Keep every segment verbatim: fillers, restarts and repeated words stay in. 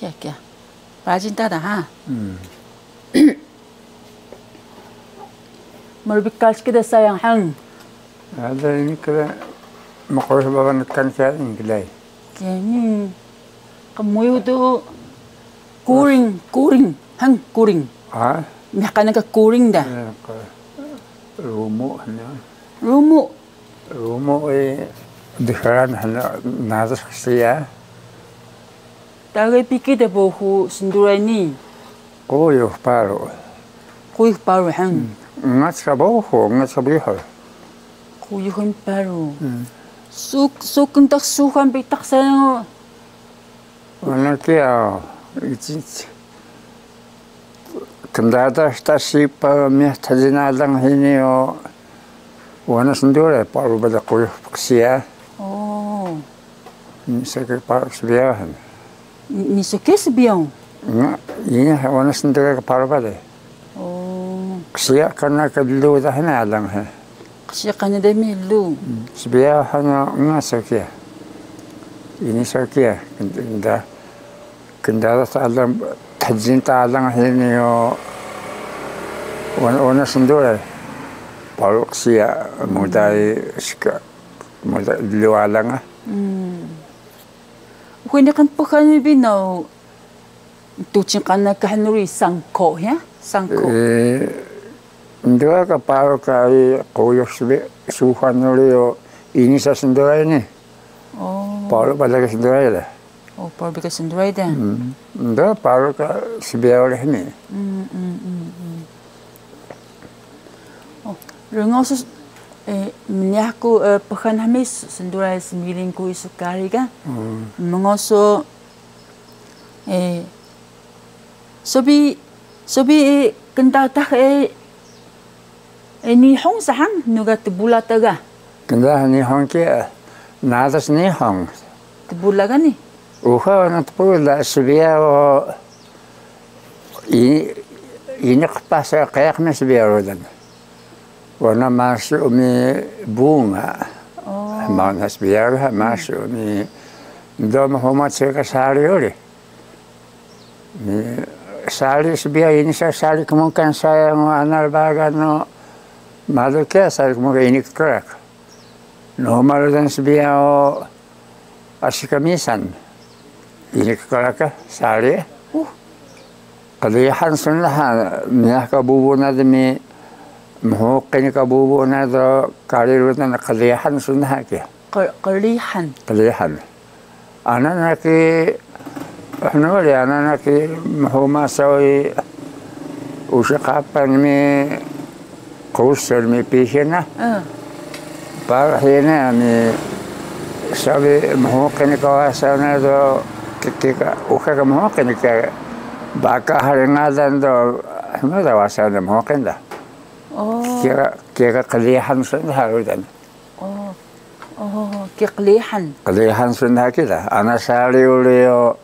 Kiya, kiya. Rajin ta da ha. Hmm. Marbikal skida sayang hang. Ada ini kira maqrus baban kan kiya ini gilai. Kiya ini. Kemuyu tu kuring, kuring, hang kuring. Ha? Mih kana ka kuring da. Eh, ka rumu hana. Rumu. Rumu e dheran hana nadas qsiya. Tagay piki da buhu snduray ni. Quyux paru. Quyux paru han. Hmm. Ngac ka buhu, ngac ka bihur. Quyux paru. Hmm. Suk, suk ntak suhan bitaq sayo. Wana kiya, ici, ici. Kndadax ta sipa miyah thjin alang hini o wana snduray paru bale quyux pqsiya. Oh. Ini so kiya paru sbiyaw han. Ini so kiya sbiyaw? Nga, ini wana snduray ka paru bale. Oh. Qsiya kana ka llu da hini alang he. Qsiya kana da mi llu. Hmm, sbiyaw han nga so kiya. Ini so kiya, knd-, kndadax ta alang, thjin ta alang hini o wana, wana snduray. Paru qsiya, muda i ska, muda llu alang ah. Hmm. Uxay niqan pxan bi naw tucing kana ka hnu uri sangko, ya? Sangko. Eh, nduwa ka paru ka i quyux sbi-, suhan uri o ini sa snduray ni. Oh. Paru bale ka snduray da. Oh, paru bale ka snduray da. Hmm. Nduwa paru ka sbiyaw uri hini. Hmm, hmm, hmm, hmm. Oh, rngaw su, eh, mniyah ku, eh, pxan hami s-, snduray smiling ku isu kari ka. Hmm. Mngaw su, eh, so bi, so bi, eh, kndadax, eh, eh, Nihong sa han, nuga tbula ta ga? Kndadax Nihong ki, eh, nadas Nihong. Tbula ga ni? Uxay wana tbula, sbiyaw o, i-, ini qpas qeyaq mi sbiyaw rudan. Wana masu mi bunga. Oh. Mauna sbiyaw ha masu mi ndo mhuma ceka sari uri. Mi sari sbiyaw ini sa sari kmukan saya ngo ana rbagan o malu kiya sari kmukan ini kkrak. Numa rudan sbiyaw o asi ka misan. Ini kkrak ka sari. Uh. Qlihan sun daha, miyah ka bubu na dmi, mhuqil ka bubu na do, kari rudan qlihan sun daha kiya. Q-, qlihan. Qlihan. Ana naki, hnu uri, ana naki mhuma saw i usa qapang mi qus mi pihin na. Ah. Paru hini mi saw i mhuqil ka wasa na do, ki-, kika, uka ka mhuqil ka baka hari ngalan do, hnu da wasa na mhuqil da. Oh. Kika, kika qlihan sun daha rudan. Oh. Oh, kiya qlihan. Qlihan sun daha kiya da. Ana sari uri o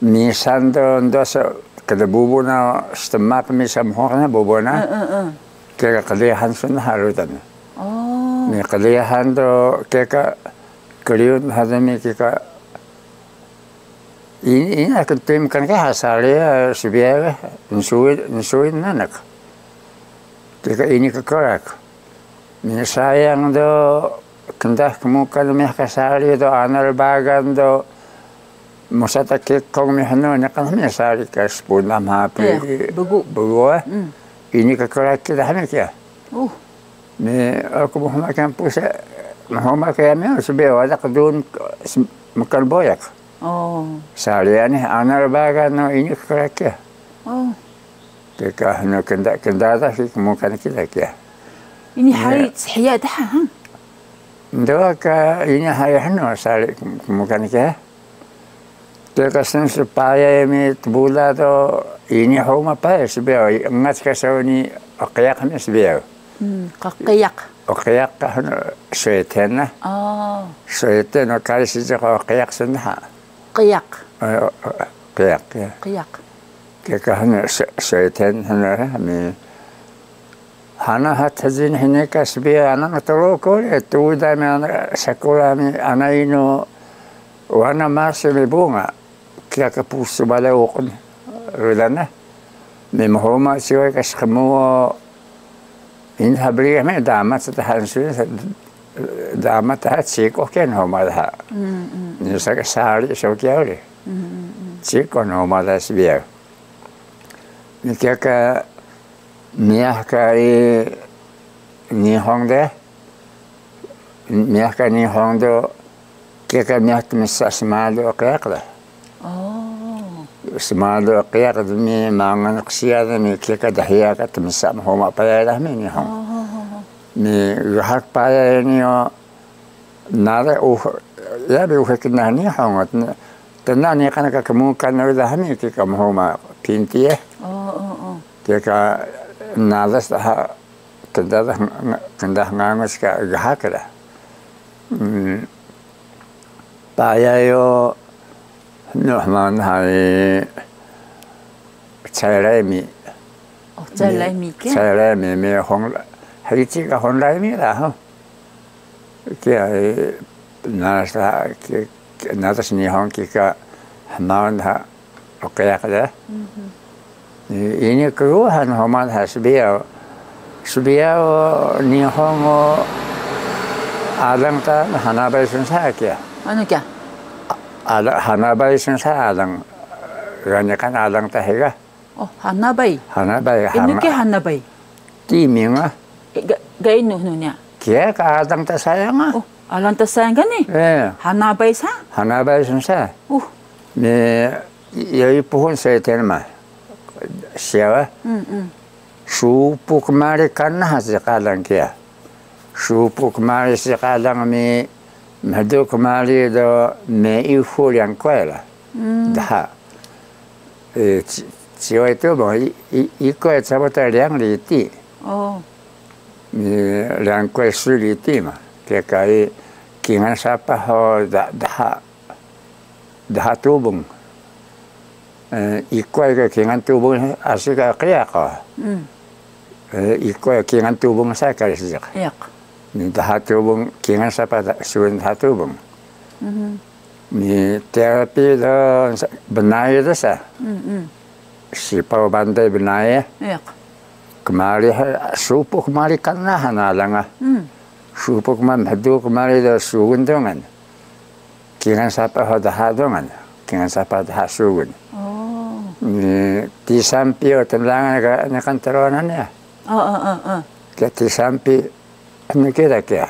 misan do ndo sa kida bubu na stmaq misan mhuq na bubu na. Eh, eh, eh. Kika qlihan sun daha rudan. Oh. Mi qlihan do kika kliun hada mi kika ini, ini aku tim kan ka sari ya sbiyaw, eh, nsuin, nsuin nanak. Kika ini kkrak. Mi sayang do, kndadax kmukan miyah ka sari do, ana rbagan do, musa ta kekong mi hnu, niqan mi sari ka spuna mhapi. Iya, begu. Begu, eh. Mm. Ini kkrak kiya daha mi kiya. Uh. Mi, aku mhuma kiya pusa, mhuma kiya mi, sbiyaw wada qdun, s-, mkan boyak. Oh. Sari ani, ana rbagan o ini kkrak kiya. Oh. Kika hnu kndadax, kndadax ki kmukan kiya kiya. Ini hari sbiyaw daha, ha? Nduwa ka ini hari hnu sari kmukan kiya. Kika sun spaya mi tbula do ini huma paya sbiyaw, ngac ka saw ni qyaq mi sbiyaw. Hmm, qyaq. Qyaq ka hnu sweeten na. Oh. Sweeten o kari sijaq o qyaq sun daha. Qyaq. Eh, o, o, qyaq, ya. Qyaq. Kika hnu se-, sweeten hnu, eh, mi. Hana ha thjin hini ka sbiyaw ana nga Truku uri, tuda mi ana sakura mi ana inu wana masu mi bunga. kiya ka pusu balay uqun rudan na. Mi mhuma ciway ka skmu o, ini ha briga mi damac daha nsu, damac daha ciko kiya nhuma daha. Ni sa ka sari so kiya uri. Ciko nhuma daha sbiyaw. Ni kiya ka miyah ka i Nihon de, miyah ka Nihon do, kiya ka miyah tmsa smalu qyaq da. Smalu qyaq dmi mangan qsiya dmi kiya ka dhiya ka tmsa mhuma payay da mi Nihon. Mi ghak payay ni o, nare uh, ya bi uh kna Nihon, tna ni kana ka kmukan da mi kiya ka mhuma pinti e. Kiya ka nadas daha kndadax, kndadax nganguc ka ghak da. Payay o nuh man hay cay raymi. Cay raymi ke? Cay raymi mi hon, hici ka hon raymi da ho. Kiya, nadas daha, nadas Nihon kiya ka hmaun daha. Oke ya kade. Ini kruhan homa daha sbiyaw. Sbiyaw Nihon o alang ta hanabay sun sa kiya. Anu kiya? Alang hanabay sun sa alang. Gani kan alang ta higa. Oh, hanabay. Hanabay. Inu kiya hanabay? Timing ah. Ga inu hnu niya? Kiya ka alang ta sayang ah. Oh, alang ta sayang kani? Hanabay sa? Hanabay sun sa. Uh. Ni, yoyi puhun saya tenma. Siyawa. Supu kmari kana ha si qalang kiya. Supu kmari si qalang mi mhdu kmari do me ihu ryangkoy la. Daha. Ciway tu bo ikoy cabo ta ryang riti. Mi ryangkoy su riti ma. Kiya ka i kingan sapah ho daha. Daha tubung. Ikoy ka kingan tubung asi ka qiyaq. Ikoy kingan tubung sa ka sijiq. Daha tubung kingan sapah sugun daha tubung. Ni terapi do bnai do sa. Sipaw banday bnai. Kmari supu kmari kana ha na alang ah. Supu kmari mhdu kmari do sugun dungan. Kingan sapah daha dungan, kingan sapah daha sugun. Ni tisampi o tnlangan ka niqan tronan ya. Ka tisampi, anu kida kiya.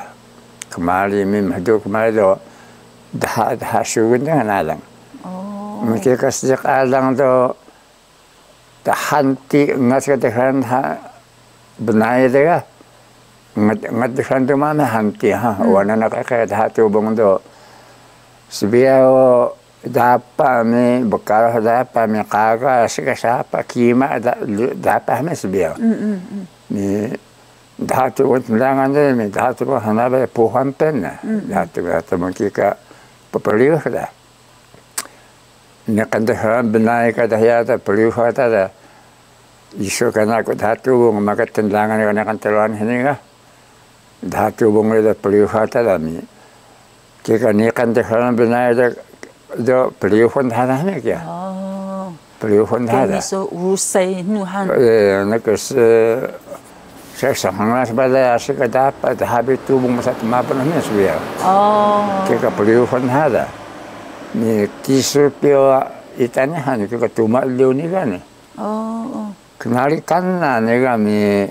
Kmari mi mhdu kmari do daha, daha sugun dungan alang. Mkika sediq alang do Hanti ngat ka dxan ha bnai de ga. Ngat, ngat dxan tu mame hanti ha. Wana na ka daha tubung do. Sbiyaw dapa mi, bkaraw dapa mi, qaga sika sapa kima dapa mi sbiyaw. Mi daha tubung tnlangan de mi daha tubung hana ba puhan pen na. Daha tubung, daha tubung kika ppriyux da. Niqan dxan bnai ka dhiya ta priyux ta da. Isu kana ku daha tubung maka tnlangan ka niqan tronan hini ga. Daha tubung da priyux ta da mi. Kika niqan dxan bnai da do priyux daha da hini kiya. Priyux daha da. Miso urusay nuhan. Naka se Sa sahang sbada asi ka dapa, daha bi tubung masa tmapun hini sbiyaw. Kika priyux daha da. Ni tisu piyo ita ni han, kika tuma liyu ni ga ni. Knari kana ni ga mi.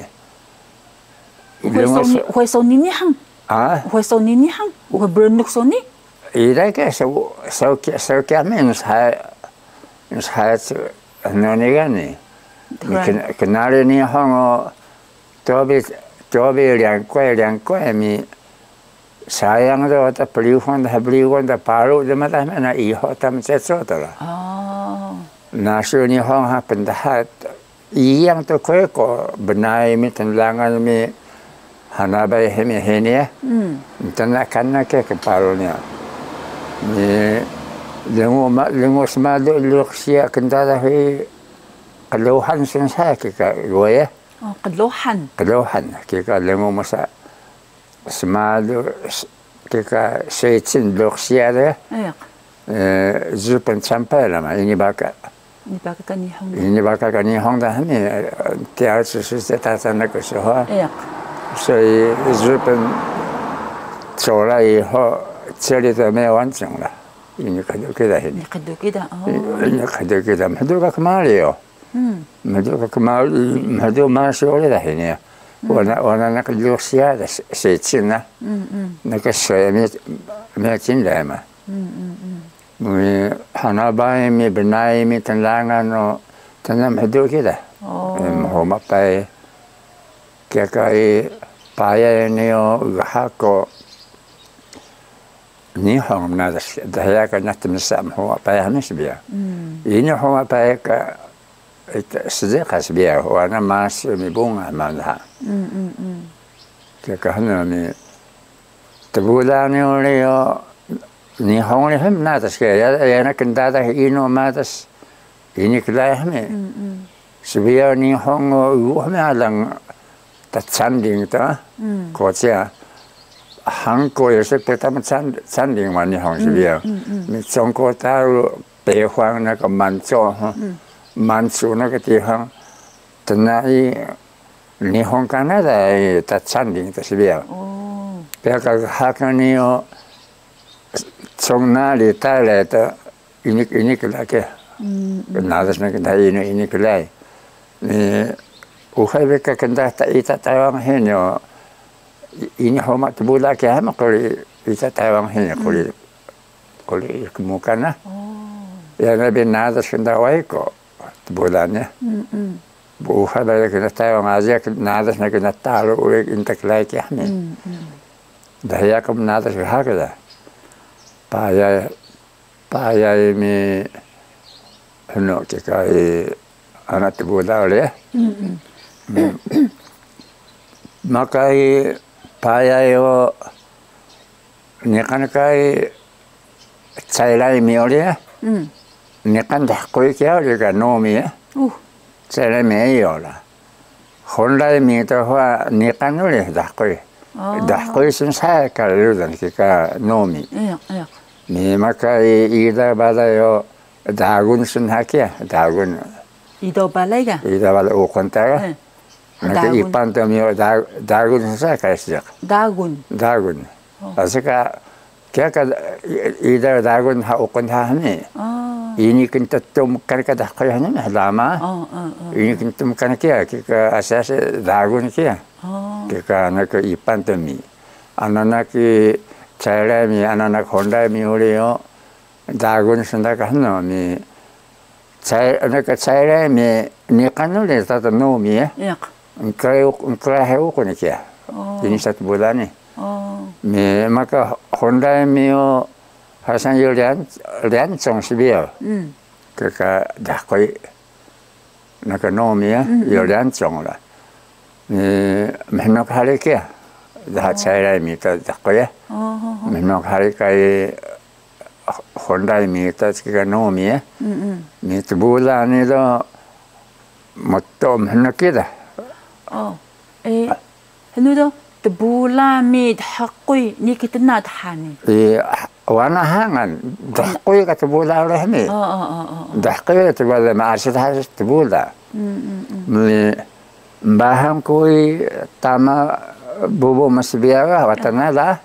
Huwe so ni, huwe so ni ni han. Huwe so ni ni han. Huwe brnuk so ni. Ida ke so, so kiya, so kiya mi nsa, nsa, no ni ga ni. Knari Nihon o tobi, tobi ryangkoy, ryangkoy mi sayang do ta priyux da, priyux da paru de mata mena iho ta mceco ta la. Nasu Nihon ha pndaha Iyang tu koy ko bnai mi tnlangan mi hanabay hini hini ya. Ntna kana ke kparu niya. Ni lngu ma, lngu smalu luqsiya kndadax hi qluhan sun sa kika goya. Qluhan. Qluhan kika lngu msa smalu kika secin luqsiya de. 日本参拜了嘛，ini baka. Ini baka ka Nihon da. Ini baka ka Nihon da hini, tiya su su se ta sa na ko su ha. Iya. 所以日本走了以后，这里都没有完整了。Ini kado kida hini. Ini kado kida, oh. Ini kado kida, mhdu ka kmari yo. Mhdu ka kmari, mhdu masi uri da hini ya. Wana, wana naka Lusia da, se, se Cina. Naka se mi, mi Cina da ma. Mui hana bai mi bnai mi tendangan no, tena mhdu kida. Mhuma pai. Kiya kai paya ni o gaha ko Nihon mnadas, daya ka na tmsa mhuma pai hamis biya. Ini mhuma pai ka Ita sediq ka sbiyaw, wana mas mi bunga manha. Kika hnu mi tbula ni uri yo, Nihon ni hem natas ke, ya, ya na kndadax inu matas, ini klai hmi. Sbiyaw Nihon o ugu hmi alang ta canding ta, koca. Hangko yo se pertama can-, canding ma Nihon sbiyaw. Mi congko taru, 北方那个满洲哈，满族那个地方，tena i Nihon kana da i ta canding ta sbiyaw. Peka hakang ni o, 从哪里带来的, ini, ini klai ke. Nadas na kda ini, ini klai. Ni, uxay bi ka kda ta ita Taiwan hini o, ini homa tbula ke hama kuri ita Taiwan hini kuri. Kuli kmukan na. Ya na bi nadas kndawai ko tbula ni. Buha bale kna Taiwan Asia nadas na kna taru uri intak lai ki hmi. Dahiya ko nadas bi hak da. Paya, paya mi hnu ki kai ana tbula uri. Makai paya yo Niqan kai cairay mi uri ya. Niqan dahquy kiya uri ka nomi ya. Cairay mi eyo la. Honray mi to huwa niqan uri dahquy. Dahquy sun saya ka rudan ki ka nomi. Ni maka ida balay o dagun sun ha kiya, dagun. Ida balay ka? Ida balay uqun ta ka. Naka ipan to mi o da-, dagun sun saya ka siq. Dagun. Dagun. Asi ka, kiya ka i-, ida dagun ha uqun ha hmi. Ini kin ttum kan ka dahquy hmi hlama. Ini kin ttum kan kiya, kika asi asi dagun kiya. Kika naka ipan to mi. Ana naki cairay mi, ana naki honray mi uri yo. Dagun sun da ka hnu mi. Cai-, naka cairay mi niqan uri tata nomi ya. Nkrai uk-, nkrai he uqun kiya. Ini sat bulan ni. Mi maka honray mi o hasan yo lian, lian cong sbiyaw. Kika dahquy. Naka nomi ya, yo lian cong la. Ni mhnuk hari kiya. Daha cairay mi ta dahquy ya. Mhnuk hari kai Honray mi ta cika nomi ya. Mi tbula ni do mto mhnu kida. Hnu do tbula mi dahquy ni ktna dha ni. Wana hangan dahquy ka tbula reh mi. Dahquy ka tbula ma asi dha tbula. Mi mbahang kuy tama bubu ma sbiyaw ga watan na da.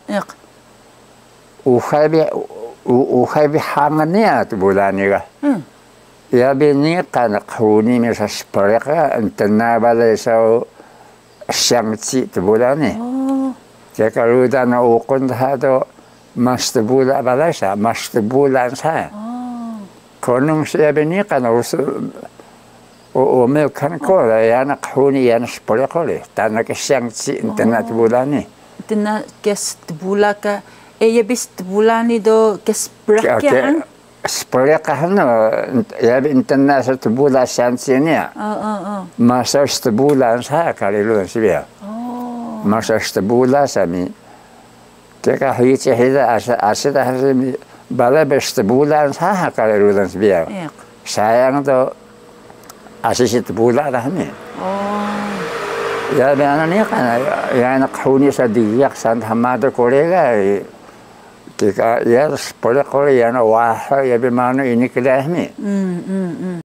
Uxay bi, u-, uxay bi hangan niya tbula ni ga. Iya bi niqan qhuni mi sa spriq ga, ntna balay saw siyang ci tbula ni. Kika rudan na uqun dha do mas tbula balay sa, mas tbula sa. Konung siya bi niqan usu, o, o meo kan ko la, yana qhuni, yana spriq ko le, tana ke siyang ci, ntna tbula ni. Ntna ke tbula ka, e, iya bi tbula ni do ke spriq ke, spriq ka hnu, iya bi ntna sa tbula siyang ci ni ya. Masa tbula sa kari lu sbiyaw. Masa tbula sa mi. Kika hici hida asi, asi da asi mi, balay bi tbula sa ha kari rudan sbiyaw. Sayang do asi si tbula da ni. Ya bi ana niqan, ya ana qhuni sa diyak san hama do kore ga, Kika iya spole quri yana waha ya bi manu ini kdahmi. Mm, mm, mm.